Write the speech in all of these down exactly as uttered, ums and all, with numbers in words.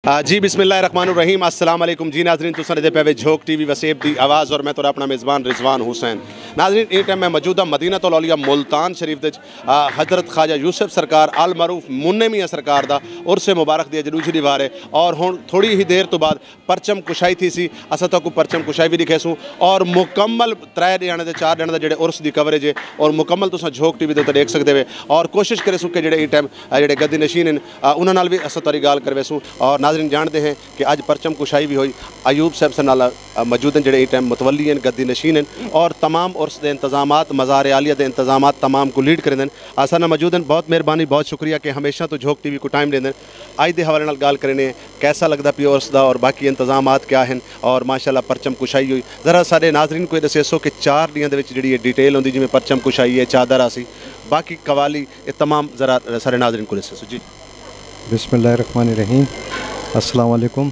آ، جی، بسم اللہ الرحمن الرحیم۔ السلام علیکم۔ جی ناظرین، تساں ݙیہدے پئے وے جھوک ٹی وی وسیب دی آواز، اور میں تہاݙا اپݨا میزبان رضوان حسین۔ ناظرین، ایں ٹائم میں موجود ہاں مدینۃ الاولیاء ملتان شریف دے وچ، آ، حضرت خواجہ یوسف سرکار المعروف منع میاں سرکار دا عرس مبارک دی اڄ ݙوجھی ݙیہاڑ ہے، اور ہݨ تھوڑی ہی دیر توں بعد پرچم کشائی تھیسی۔ اساں تہاکوں پرچم کشائی وی ݙکھیسوں، اور مکمل ترے ݙیہاڑے تے چار ݙیہاڑے دا جیڑھے عرس دی کوریج ہے، اور مکمل تساں جھوک ٹی وی دے اتے ݙیکھ سڳدے وے۔ اور کوشش کریسوں کہ جیڑھے ایں ٹائم، آ، جیڑھے گدی نشین ہن، آ، انہاں نال وی اساں تہاݙی ڳالھ کرویسوں۔ اور ناظرین، ڄاݨدے ہیں کہ اڄ پرچم کشائی وی ہوئی۔ ایوب صاحب ساݙے نال، آ، موجود ہن، جیڑھے ایں ٹائم متولی ہن، گدی نشین ہن، اور تمام عرس دے انتظامات، مزار عالیہ دے انتظامات تمام کوں لیڈ کریندے ہن۔ اساݙے نال موجود ہن، بہت مہربانی، بہت شکریہ کہ ہمیشہ توں جھوک ٹی وی کوں ٹائم ݙیندے ہن۔ اڄ دے حوالے نال ڳالھ کریندے ہیں کیسا لڳدا پیا عرس دا، اور باقی انتظامات کیا ہن، اور ماشاءاللہ پرچم کشائی ہوئی۔ ذرا ساݙے ناظرین کوں ݙسیسو کہ چار ݙینہاں دے وچ جیڑھی اے ڈیٹیل ہوندی، جیویں پرچم کشائی ہے، چادر آسی، باقی قوالی، اے تمام ذرا ساݙے ناظرین کوں ݙسیسو جی۔ بسم اللہ الرحمن الرحیم۔ السلام علیکم۔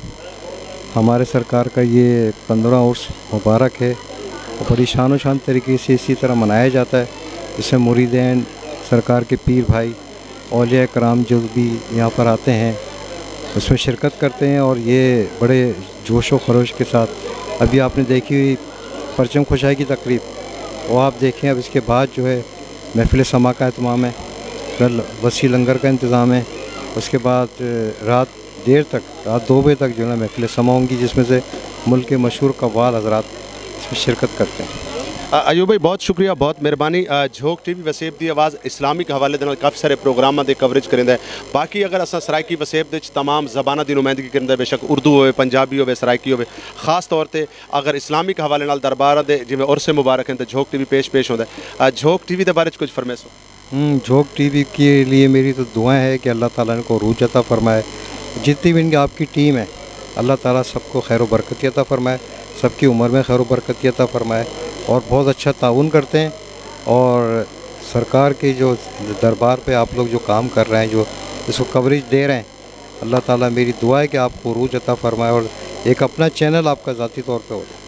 ہمارے سرکار کا یہ پندرہ عرس مبارک ہے اور بڑی شان و شان طریقے سے اسی طرح منایا جاتا ہے، جس میں مریدین سرکار کے پیر بھائی اولیاء کرام جو بھی یہاں پر آتے ہیں، اس میں شرکت کرتے ہیں اور یہ بڑے جوش و خروش کے ساتھ، ابھی آپ نے دیکھی ہوئی پرچم کشائی کی تقریب، وہ آپ دیکھیں۔ اب اس کے بعد جو ہے محفل سماع کا اہتمام ہے، کل وسیع لنگر کا انتظام ہے، اس کے بعد، اے، رات دیر تک، رات دو بجے تک جو ہے نا محفل سماع ہوں گی، جس میں سے ملک کے مشہور قوال حضرات اس میں شرکت کرتے ہیں۔ آ، ایوب بھائی، بہت شکریہ، بہت مہربانی۔ آ، جھوک ٹی وی وسیب دی آواز اسلامک حوالے دے نال کافی سارے پروگراماں دے کوریج کریندا ہے۔ باقی اگر اساں سرائیکی وسیب دے وچ تمام زباناں دی نمائندگی کریندا ہے، بے شک اردو ہووے، پنجابی ہووے، سرائیکی ہووے، خاص طور تے اگر اسلامک حوالے نال درباراں دے جیویں عرس مبارک ہن تے جھوک ٹی وی پیش پیش ہوندا ہے۔ آ، جھوک ٹی وی دے بارے وچ کچھ فرمیسو؟ ہوں، جھوک ٹی وی کے لیے میری تو دعائیں ہے کہ اللہ تعالیٰ ان کو عروج عطا فرمائے۔ جتنی بھی ان کی، آپ کی ٹیم ہے، اللہ تعالیٰ سب کو خیر و برکت عطا فرمائے، سب کی عمر میں خیر و برکت عطا فرمائے، اور بہت اچھا تعاون کرتے ہیں۔ اور سرکار کے جو دربار پہ آپ لوگ جو کام کر رہے ہیں، جو اس کو کوریج دے رہے ہیں، اللہ تعالیٰ، میری دعا ہے کہ آپ کو عروج عطا فرمائے اور ایک اپنا چینل آپ کا ذاتی طور پہ ہو جائے۔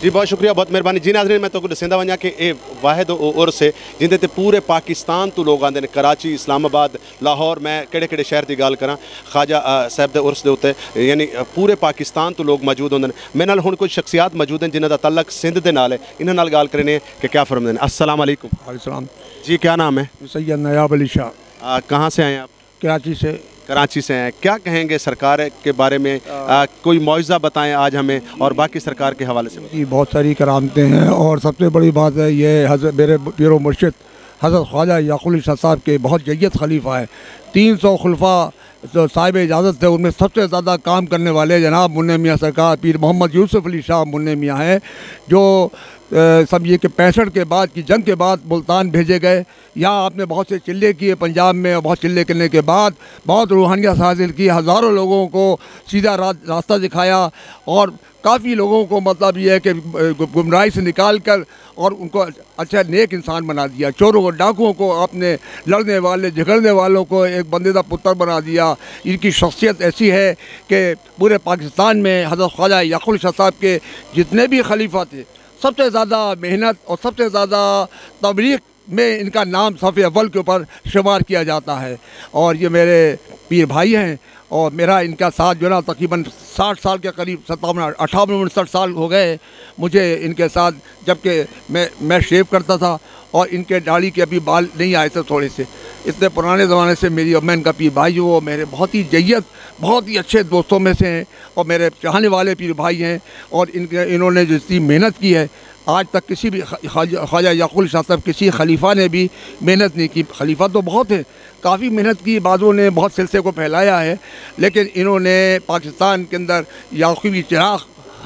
جی، بہت شکریہ، بہت مہربانی۔ جی ناظرین، میں تہاکوں ݙسیندا ونڄاں کہ اے واحد او عرس ہے جیندے تے پورے پاکستان توں لوگ آندے نے، کراچی، اسلام آباد، لاہور، میں کیڑھے کیڑھے شہر دی ڳالھ کراں، خواجہ، آ، صاحب دے عرس دے اتے، یعنی، آ، پورے پاکستان توں لوگ موجود ہوندے نے۔ میرے نال ہݨ کچھ شخصیات موجود ہیں جنہاں دا تعلق سندھ دے نال ہے، انہاں نال ڳالھ کریندے ہیں کہ کیا فرمیندے نے۔ السلام علیکم۔ وعلیکم السلام۔ جی، کیا نام ہے؟ سید نایاب علی شاہ۔ آ، کہاں سے آئے ہیں آپ؟ کراچی سے۔ کراچی سے ہیں، کیا کہیں گے سرکار کے بارے میں؟ آ، کوئی معجزہ بتائیں آج ہمیں اور باقی سرکار کے حوالے سے۔ جی، بہت ساری کرامتیں ہیں، اور سب سے بڑی بات ہے یہ حضرت، میرے پیر و مرشد حضرت خواجہ یعقوب علی شاہ صاحب کے بہت جید خلیفہ ہیں۔ تین سو خلفاء جو صاحب اجازت تھے، ان میں سب سے زیادہ کام کرنے والے جناب منع میاں سرکار پیر محمد یوسف علی شاہ منع میاں ہیں، جو، آ، سمجھیے کہ پینسٹھ کے بعد کی جنگ کے بعد ملتان بھیجے گئے۔ یہاں آپ نے بہت سے چلے کیے پنجاب میں، اور بہت چلے کرنے کے بعد بہت روحانیت حاصل کی، ہزاروں لوگوں کو سیدھا را-، راستہ دکھایا، اور کافی لوگوں کو، مطلب یہ ہے کہ، آ، گم-، گمراہی سے نکال کر اور ان کو اچھا نیک انسان بنا دیا۔ چوروں کو، ڈاکوؤں کو، اپنے لڑنے والے، جھگڑنے والوں کو ایک بندے دا پتر بنا دیا۔ ان کی شخصیت ایسی ہے کہ پورے پاکستان میں حضرت خواجہ یعقوب شاہ صاحب کے جتنے بھی خلیفہ تھے، سب سے زیادہ محنت اور سب سے زیادہ تبلیغ میں ان کا نام صف اول کے اوپر شمار کیا جاتا ہے۔ اور یہ میرے پیر بھائی ہیں، اور میرا ان کا ساتھ جو ہے نا تقریباً ساٹھ سال کے قریب، ستاون، اٹھاون انسٹھ سال ہو گئے مجھے ان کے ساتھ، جبکہ میں، میں شیو کرتا تھا اور ان کے داڑھی کے ابھی بال نہیں آئے تھے تھوڑے سے۔ اتنے پرانے زمانے سے میری، میں ان کا پیر بھائی ہوں، وہ میرے بہت ہی جیت، بہت ہی اچھے دوستوں میں سے ہیں اور میرے چاہنے والے پیر بھائی ہیں، اور ان کے، انہوں نے جتنی محنت کی ہے، آج تک کسی بھی خ-، خواجہ، خواجہ یعقوب شاہ صاحب، کسی خلیفہ نے بھی محنت نہیں کی۔ خلیفہ تو بہت ہیں، کافی محنت کی، بعضوں نے بہت سلسلے کو پھیلایا ہے، لیکن انہوں نے پاکستان کے اندر یعقوبی چراغ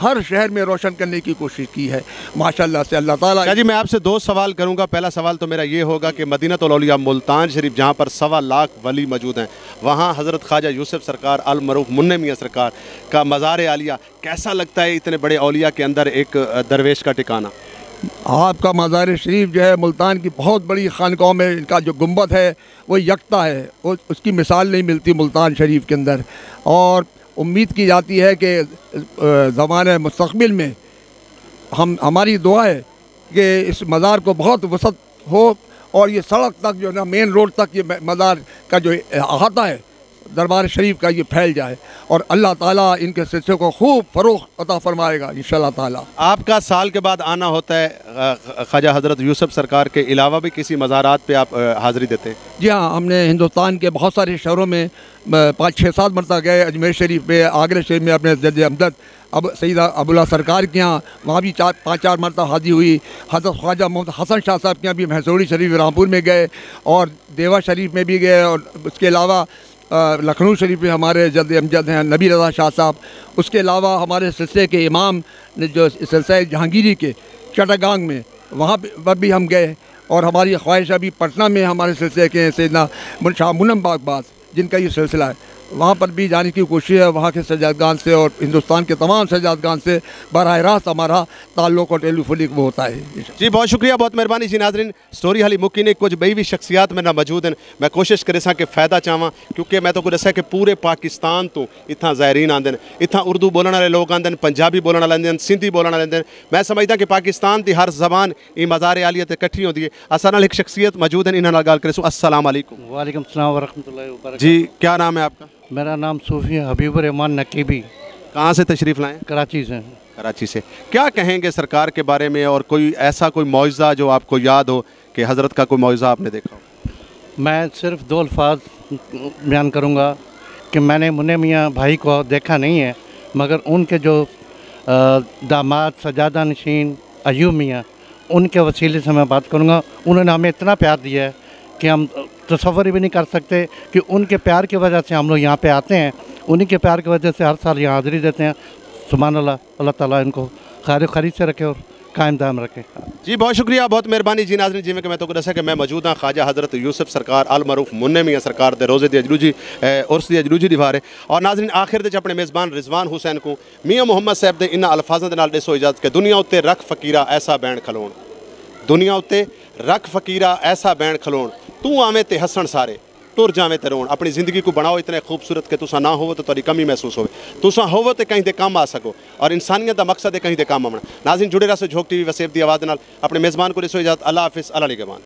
ہر شہر میں روشن کرنے کی کوشش کی ہے۔ ماشاءاللہ سے اللہ تعالیٰ۔ شاہ جی، میں آپ سے دو سوال کروں گا۔ پہلا سوال تو میرا یہ ہوگا کہ مدینۃ الاولیاء ملتان شریف، جہاں پر سوا لاکھ ولی موجود ہیں، وہاں حضرت خواجہ یوسف سرکار المعروف منع میاں سرکار کا مزار عالیہ کیسا لگتا ہے؟ اتنے بڑے اولیاء کے اندر ایک، آ، درویش کا ٹھکانہ۔ آپ کا مزار شریف جو ہے ملتان کی بہت بڑی خانقاہوں میں، ان کا جو گنبد ہے وہ یکتا ہے، وہ، اس کی مثال نہیں ملتی ملتان شریف کے اندر۔ اور امید کی جاتی ہے کہ، آ، زمانۂ مستقبل میں ہم، ہماری دعا ہے کہ اس مزار کو بہت وسعت ہو اور یہ سڑک تک جو ہے نا، مین روڈ تک یہ م-، مزار کا جو احاطہ ہے، دربار شریف کا یہ پھیل جائے اور اللہ تعالیٰ ان کے سلسلے کو خوب فروغ عطا فرمائے گا انشاءاللہ تعالیٰ۔ آپ کا سال کے بعد آنا ہوتا ہے، آ، خواجہ حضرت یوسف سرکار کے علاوہ بھی کسی مزارات پہ آپ، آ، حاضری دیتے ہیں؟ جی ہاں، ہم نے ہندوستان کے بہت سارے شہروں میں، آ، پانچ چھ سات مرتبہ گئے، اجمیر شریف میں، آگرہ شریف میں اپنے جد امجد اب سید ابواللہ سرکار کے یہاں، وہاں بھی چار، پانچ چار مرتبہ حاضری ہوئی۔ حضرت خواجہ محمد حسن شاہ صاحب کے یہاں بھی مہسوڑی شریف رامپور میں گئے اور دیوا شریف میں بھی گئے اور اس کے علاوہ، آ، لکھنؤ شریف میں ہمارے جد امجد ہیں نبی رضا شاہ صاحب۔ اس کے علاوہ ہمارے سلسلے کے امام نے جو سلسلہ جہانگیری کے چٹاگانگ میں، وہاں پہ، پر بھی ہم گئے اور ہماری خواہش ہے ابھی پٹنہ میں ہمارے سلسلے کے ہیں سیدنا من-، شاہ منم باغباز جن کا یہ سلسلہ ہے، وہاں پر بھی جانے کی کوشش ہے۔ وہاں کے سجادگان سے اور ہندوستان کے تمام سجادگان سے براہ راست ہمارا تعلق اور ٹیلی فونک وہ ہوتا ہے۔ جی، بہت شکریہ، بہت مہربانی۔ جی ناظرین، سٹوری حالی مکی نہیں، کچھ ٻئی وی شخصیات میرے نال موجود ہیں۔ میں کوشش کریساں کہ فائدہ چاواں، کیونکہ میں تہاکوں ݙسیا کہ پورے پاکستان توں اتھاں زائرین آندے ہن، اتھاں اردو ٻولݨ والے لوک آندے ہن، پنجابی ٻولݨ والے آندے ہن، سندھی ٻولݨ والے آندے ہن۔ میں سمجھداں کہ پاکستان دی ہر زبان ایں مزار عالیہ تے کٹھی ہوندی ہے۔ اساݙے نال ہک شخصیت موجود ہن، انہاں نال ڳالھ کریسوں۔ السلام علیکم۔ وعلیکم السلام ورحمۃ اللہ وبرکاتہ۔ جی، کیا نام ہے آپ کا؟ میرا نام صوفی حبیب الرحمان نقیبی۔ کہاں سے تشریف لائے ہیں؟ کراچی سے۔ کراچی سے۔ کیا کہیں گے سرکار کے بارے میں، اور کوئی ایسا کوئی معجزہ جو آپ کو یاد ہو کہ حضرت کا کوئی معجزہ آپ نے دیکھا ہو؟ میں صرف دو الفاظ بیان کروں گا کہ میں نے منع میاں بھائی کو دیکھا نہیں ہے، مگر ان کے جو، آ، داماد سجادہ نشین ایوب میاں، ان کے وسیلے سے میں بات کروں گا۔ انہوں نے ہمیں اتنا پیار دیا ہے کہ ہم تصور بھی نہیں کر سکتے کہ ان کے پیار کی وجہ سے ہم لوگ یہاں پہ آتے ہیں، انہیں کے پیار کی وجہ سے ہر سال یہاں حاضری دیتے ہیں۔ سبحان اللہ، اللہ تعالیٰ ان کو خیر و خرید سے رکھے اور قائم دائم رکھے۔ جی، بہت شکریہ، بہت مہربانی۔ جی ناظرین، جیویں کہ میں تہاکوں ݙسیا کہ میں موجود ہاں خواجہ حضرت یوسف سرکار المعروف منع میاں سرکار دے روضے دی اجلوجی، اے، عرس دی اجلوجی ݙیوار ہے۔ اور ناظرین، آخر دے وچ اپݨے میزبان رضوان حسین کوں میاں محمد صاحب دے انہاں الفاظاں دے نال ݙیسو اجازت کہ دنیا اتے رکھ فقیرا ایسا بین کھلوݨ، دنیا اتے رکھ فقیرا ایسا بین کھلوݨ، توں آویں تے ہسݨ سارے، ٹر جاویں تے رووݨ۔ اپݨی زندگی کوں بݨاؤ اتنے خوبصورت کہ تساں نہ ہووو تے تہاݙی کمی محسوس ہووے، تساں ہووو تے کہیں دے کم آ سڳو، اور انسانیت دا مقصد ہے کہیں دے کم آوݨا۔ ناظرین، جڑے رہسو جھوک ٹی وی وسیب دی آواز دے نال۔ اپݨے میزبان کوں ݙیسو اجازت، اللہ حافظ، اللہ نگہبان۔